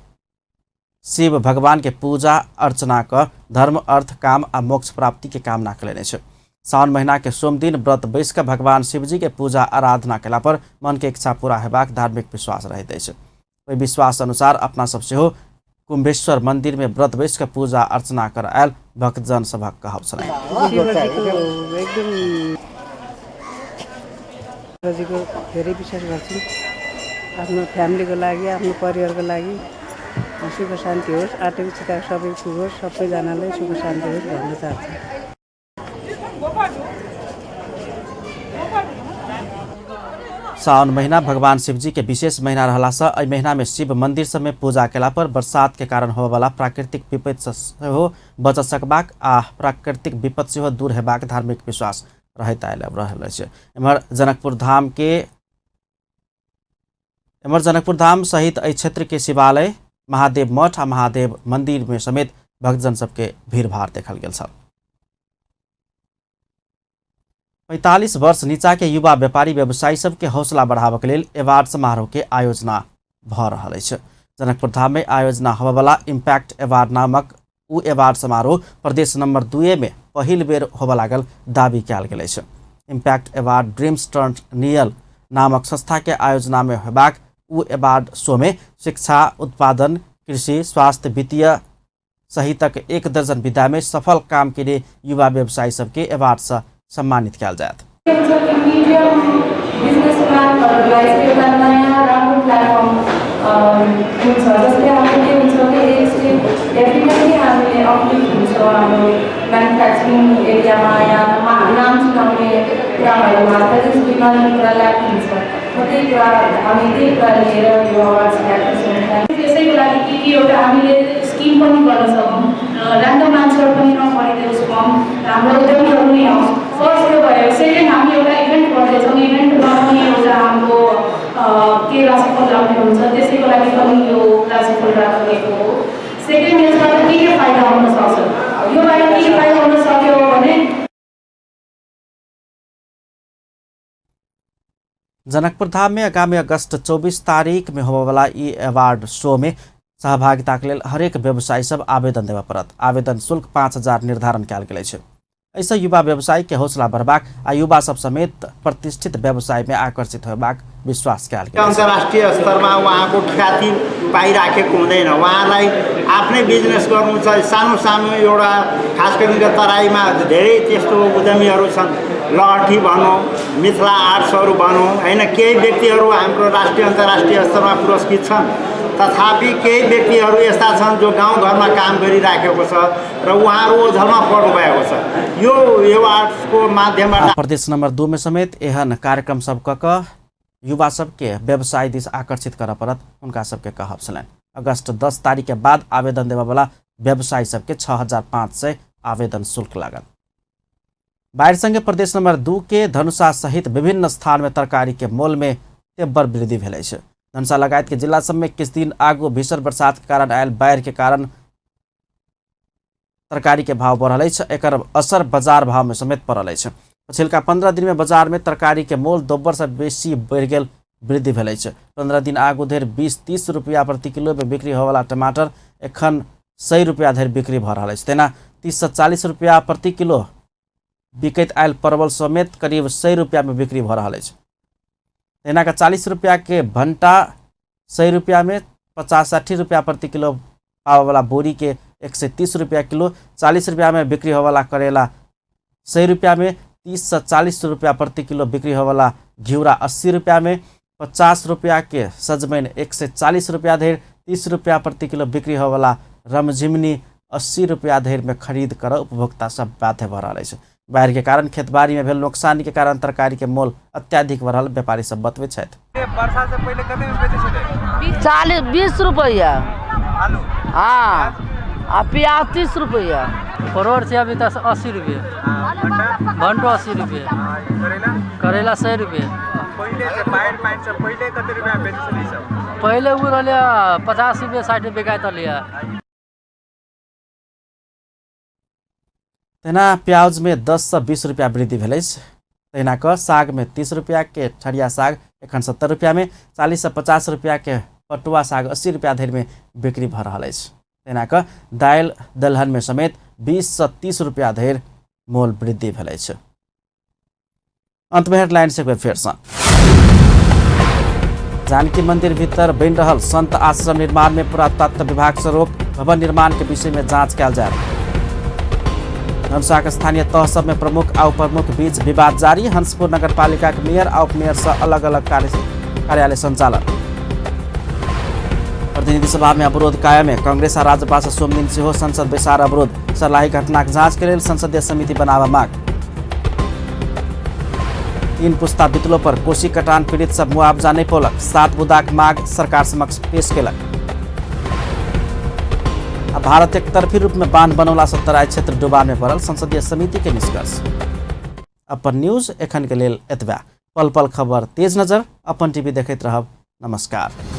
शिव भगवान के पूजा अर्चना क धर्म अर्थ काम आ मोक्ष प्राप्ति के कामना कयने छै। सावन महीना के सोम दिन व्रत बैस कऽ भगवान शिवजी के पूजा आराधना कयला पर मन के इच्छा पूरा हेबाक धार्मिक विश्वास रहैत अछि। ओहि विश्वास अनुसार अपना सब सेहो कुंभेश्वर मंदिर में व्रत बैस कऽ पूजा अर्चना कर आयल भक्तजन सभक कहब छलनि। शिवजीको धेरै विश्वास गर्छु, आफ्नो फ्यामिलीको लागि, आफ्नो परिवारको लागि सुख शान्ति होस्, आँटेको चिताएको सबै पुगोस्, सबैजनालाई सुख शान्ति होस् भन्न चाहन्छु। सावन महीना भगवान शिवजी के विशेष महीना रहला से एहि महीना में शिव मंदिर सब में पूजा केला पर बरसात के कारण होबयवला प्राकृतिक विपत्ति से सेहो बच सकबाक आ प्राकृतिक विपत्ति सेहो दूर हेबाक धार्मिक विश्वास रहैत आयल रहल अछि। एम्हर जनकपुर धाम सहित एहि क्षेत्र के शिवालय, महादेव मठ आ महादेव मंदिर में समेत भक्तजन सबके भीड़भाड़ देखल गेल छल। 45 वर्ष नीचा के युवा व्यापारी व्यवसायी सबके हौसला बढ़ाबऽ के लेल अवार्ड समारोह के आयोजना भऽ रहल अछि। जनकपुर धाम में आयोजना होबयवला इम्पैक्ट अवार्ड नामक उ अवार्ड समारोह प्रदेश नंबर 2 में पहिल बेर होबय लागल दावी कयल गेल अछि। Impact award dreams turn real नामक संस्था के आयोजना में होबाक उ अवार्ड शो में शिक्षा, उत्पादन, कृषि, स्वास्थ्य, वित्तीय सहितक 1 दर्जन विधा में सफल काम के लिए युवा व्यवसायी सबके अवार्ड से सम्मानित कयल जायत। बिजनेसम्यानहरूलाई चाहिँ एउटा नयाँ राम्रो प्लेटफर्म हुन्छ, जसले हाम्रो के हुन्छ भने यसले डेफिनेटली हामीले अपलिफ्ट हुन्छ हाम्रो म्यानुफ्याक्चरिङ एरियामा या नाम चिनाउने कुराहरूमा। That is demand कुरा ल्याकिङ छ, त्यही कुरा हामी त्यही कुरा लिएर यो अवार्ड ल्याएको छौँ। त्यसैको लागि के के एउटा हामीले स्किम पनि गर्न सकौँ, ऱ्यान्डम मान्छेहरू पनि नपरिदियोस् कम, हाम्रो उद्यमीहरू नै आओस्। फर्स्ट त्यो भयो। सेकेन्ड हामी एउटा इभेन्ट गर्दैछौँ, इभेन्टमा पनि एउटा हाम्रो के राशिफल लाग्ने हुन्छ, त्यसैको लागि पनि यो राशिफल राखिएको हो। सेकेन्ड यसबाट के के फाइदा हुन सक्छ, योबाट के फाइदा हुन सक्यो भने जनकपुर धाम में आगामी अगस्त 24 तारीख में होबयवला ई अवार्ड शो में सहभागिता के लेल हरेक व्यवसायी सब आवेदन देबय पड़त। आवेदन शुल्क 5000 निर्धारण कयल गेल अछि। एहिसँ युवा व्यवसायी के हौसला बढ़बाक आ युवा सब समेत प्रतिष्ठित व्यवसाय में आकर्षित होबाक विश्वास कयल गेल। अन्तर्राष्ट्रिय स्तरमा उहाँको ख्याति पाइराखेको हुँदैन, उहाँलाई आफ्नै बिजनेस गर्नु छ। सानो सानो एउटा खास गरी तराईमा धेरै त्यस्तो उद्यमीहरू छन्, लहठी भनौँ, मिथिला आर्ट्सहरू भनौँ, होइन, केही व्यक्तिहरू हाम्रो राष्ट्रिय अन्तर्राष्ट्रिय स्तरमा पुरस्कृत छन्। तथापि केही व्यक्तिहरू यस्ता छन् जो गाउँघरमा काम गरिराखेको छ र उहाँहरू ओझलमा पर्नुभएको छ। यो एवार्ड्सको माध्यमबाट प्रदेश नंबर 2 में समेत एहन कार्यक्रम सब क युवा सबके व्यवसाय दिस आकर्षित करऽ पड़त हुनका सबके कहब छलनि। अगस्त 10 तारीख के बाद आवेदन देबयवला व्यवसायी सबके 6500 आवेदन शुल्क लागत। बाढ़ि संगे प्रदेश नंबर 2 के धनुषा सहित विभिन्न स्थान में तरकारी के मोल में तेब्बर वृद्धि भेल अछि। धनुषा लगायत के जिला सब में किछु दिन आगू भीषण बरसात के कारण आयल बाढ़ि के कारण तरकारी के भाव बढ़ल अछि। एकर असर बाजार भाव में समेत पड़ल अछि। पछिलका 15 दिन में बाजार में तरकारी के मोल दोब्बर से बेसी बढ़ि गेल वृद्धि भेल अछि। 15 दिन आगू धरि 20-30 रुपया प्रति किलो में बिक्री होयवला टमाटर एखन 100 रुपया धरि बिक्री भऽ रहल अछि। तेना 30 से 40 रुपया प्रति किलो बिकैत आयल परवल समेत करीब 100 रुपया में बिक्री भऽ रहल अछि। तहिना के 40 रुपया के भंटा 100 रुपया में, 50-60 रुपया प्रति किलो पाबयवला बोरी के 130 रुपया किलो, 40 रुपया में बिक्री होयवला करेला 100 रुपया में, 30 से 40 रुपया प्रति किलो बिक्री होयवला घिउरा 80 रुपया में, 50 रुपया के सजमनि 140 रुपया धरि, 30 रुपया प्रति किलो बिक्री होयवला रमझिमनी 80 रुपया धरि में खरीद कर उपभोक्ता सब बाध्य भऽ रहल अछि। बाढ़ि के कारण खेतबाड़ी में भेल नुकसानी के कारण तरकारी के मोल अत्यधिक बढ़ल व्यापारी सब बतबै छथि। वर्षा से पहले कते में बेचै छलै? 40-20 रुपया आलू। हाँ, आ प्याज 30 रुपया। परोर छै अभी तऽ 80 रुपये, भंटो 80 रुपये, करेला करेला 100 रुपये। पहिले जे बाढ़ि पानि से पहिले कते रुपया में बेचै छलै ई सब? पहिले ओ रहलै 50 रुपये 60 रुपये बिकाइत रहलै। तहिना प्याज में 10 से 20 रुपया वृद्धि भेल अछि। तहिना कऽ साग में 30 रुपया के ठरिया साग एखन 70 रुपया में, 40 से 50 रुपया के पटुआ साग 80 रुपया धरि में बिक्री भऽ रहल अछि। तहिना कऽ दालि दलहन में समेत 20 से 30 रुपया धरि मोल वृद्धि भेल अछि। अंत में हेडलाइन से एक बेर फेरसँ। जानकी मंदिर भीतर बनि रहल संत आश्रम निर्माण में पुरातत्व विभाग से रोक, भवन निर्माण के विषय में जांच कयल जायत। धनुषाक स्थानीय तह सब में प्रमुख आ उपप्रमुख बीच विवाद जारी, हंसपुर नगरपालिका के मेयर आ उपमेयर से अलग अलग कार्यालय संचालन। प्रतिनिधि सभा में अवरोध कायम है, कांग्रेस आ राजपा से सोमदिन सेहो संसद बैसार अवरोध, सर्लाही घटनाक जांच के लेल संसदीय समिति बनाबऽ मांग। 3 पुस्ता बितलो पर कोसी कटान पीड़ित सब मुआवजा नहीं पौलक, 7 बुदाक मांग सरकार समक्ष पेश केलक। आ भारत एकतरफी रूप में बांध बनौला से तराई क्षेत्र डुबान में पड़ल संसदीय समिति के निष्कर्ष। अपन न्यूज एखन के लेल एतबा। पल पल खबर तेज नजर अपन टीवी देखैत रहब। नमस्कार।